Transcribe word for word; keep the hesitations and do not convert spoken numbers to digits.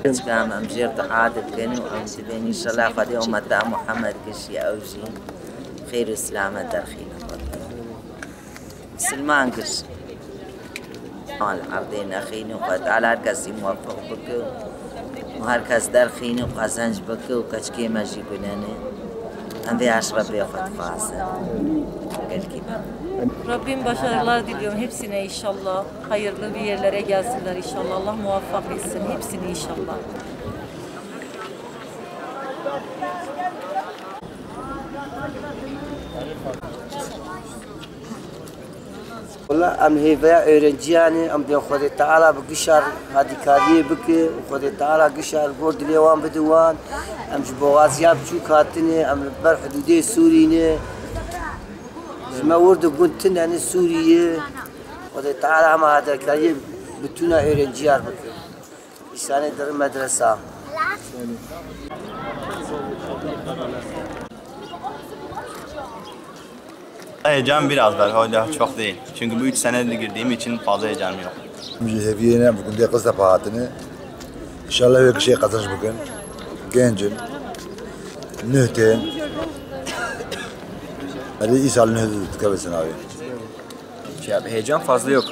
Keçika em, em jê re dua dikin û em dibên înşellah Xwedê ummeta Muhammed giş ya ew jî xêr û silamet derxîne xwe. Misilman giş. Al erdê nexîn û Xwedê Teala her kesî muweffiq bike û her kes derxîne û qezenc bike û keçikê me jî gunene. Em vê eşrefê xwe dixwazin. Gelkî me. Rabbim başarılar diliyorum hepsine inşallah. Hayırlı bir yerlere gelsinler inşallah. Allah muvaffak etsin hepsini inşallah. Wela em hêveya öğrenciyan e, em dê Xwedê Teala bi gişar hadîkariyê bike û Xwedê Teala gişar gor dilê wan bide wan. Em ji boğaziya biçûk hatine, em li ber hidûdê Sûrî ne. Ji me wir di gund tune ne Sûrî ye. Xwedê Teala hema hadîkariyê bi tûna öğrenciyan bike. Îsanê dirin medresa. Heyecan biraz var, öyle çok değil. Çünkü bu üç senedir girdiğim için fazla heyecanım yok. Em jî hêviyê ne, bi gundê Qiztepe hatine. Înşallah wê gişê qezenc bikin. Genc in. Nuh tên. Erê îsal nuh dikeve sinavê. Şey abi, heyecan fazla yok.